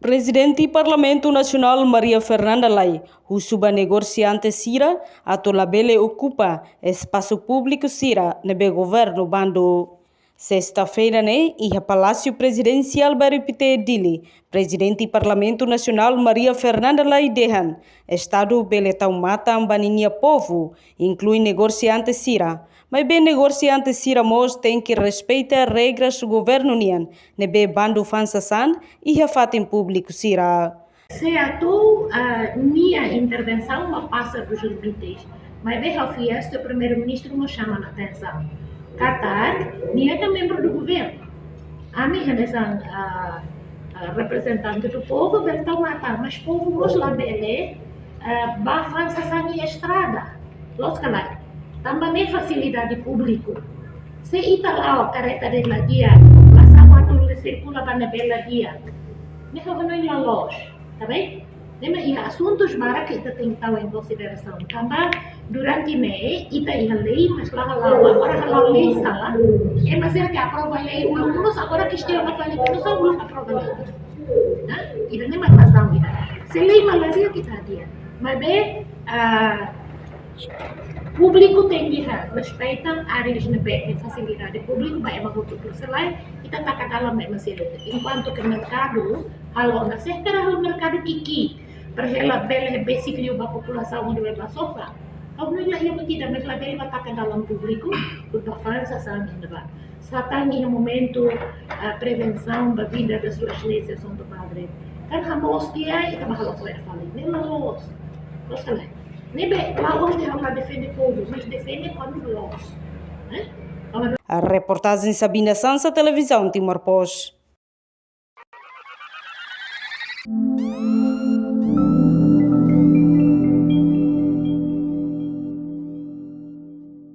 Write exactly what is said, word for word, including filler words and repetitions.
Prezidente Parlamentu Nasionál Maria Fernanda Lay husu ba negosiante sira atu labele okupa espasu públiku sira ne'ebé governu bandu. Sesta-feira ne'e, iha Palásiu Prezidensiál Bairru Pité, Dili, Prezidente Parlamentu Nasionál Maria Fernanda Lay dehan, Estadu bele tau matan ba ninia povu, inklui negosiante sira. Maibé negosiante sira mós tenke respeita regras governu nian, ne'ebé bandu fa'an sasán iha fatin públiku sira. Se atu, ah, nia intervensaun mak pasa dos limites, maibé ha'u fiar se Primeiru-Ministru mós xama ona atensaun katak nia ka membru do governu. Ami hanesan, ah, ah, reprezentante do povu bele tau matan, mas povu mós labele, ah, ba fa'an sasán iha estrada. Loos ka lae? Tanba ne'e fasilidade públiku. Se ita la'o kareta de'it la di'ak, la sá atu sirkula ba ne'ebé la di'ak, ne'e ha'u hanoin la loos, tá bem? Ne'e mak iha asuntus barak ke ita tenke tau em consideração. Tanba durante ne'e ita iha lei, mas la hala'o, agora hala'o lei sala, ema sira ke aprova lei uluk-uluk, agora kestiona fali, ita só uluk aprova lei. Nah, ida-ne'e mak masalah ida. Se lei mak la di'ak, ita hadi'a. Maibé, ah, públiku tenke iha, respeita áreas ne'ebé fasilidade públiku ba ema hotu, selae ita taka dalan ba ema seluk. Enkuantu ke merkadu halo ona, se karik halo merkadu ki'ik-ki'ik, para hela bele besik liu ba populasaun hodi bele ba sofa. Ha'u hanoin la iha buat ida, mas labele ba taka dalan públiku, hodi ba fa'an sasán ne'ebá. Sá tan iha momentu, ah, prevensaun ba vinda das suas excelências Santo Padre. Kan hamoos tiha, ita ba halo fo'er fali. Ne'e la loos. Loos ka lae? Ne'ebé, la'ós dehan ha'u la defende povu, mas defende kuandu loos. Eh? Kuandu Reportajen Sabina Sansa, Televizaun Timor Post.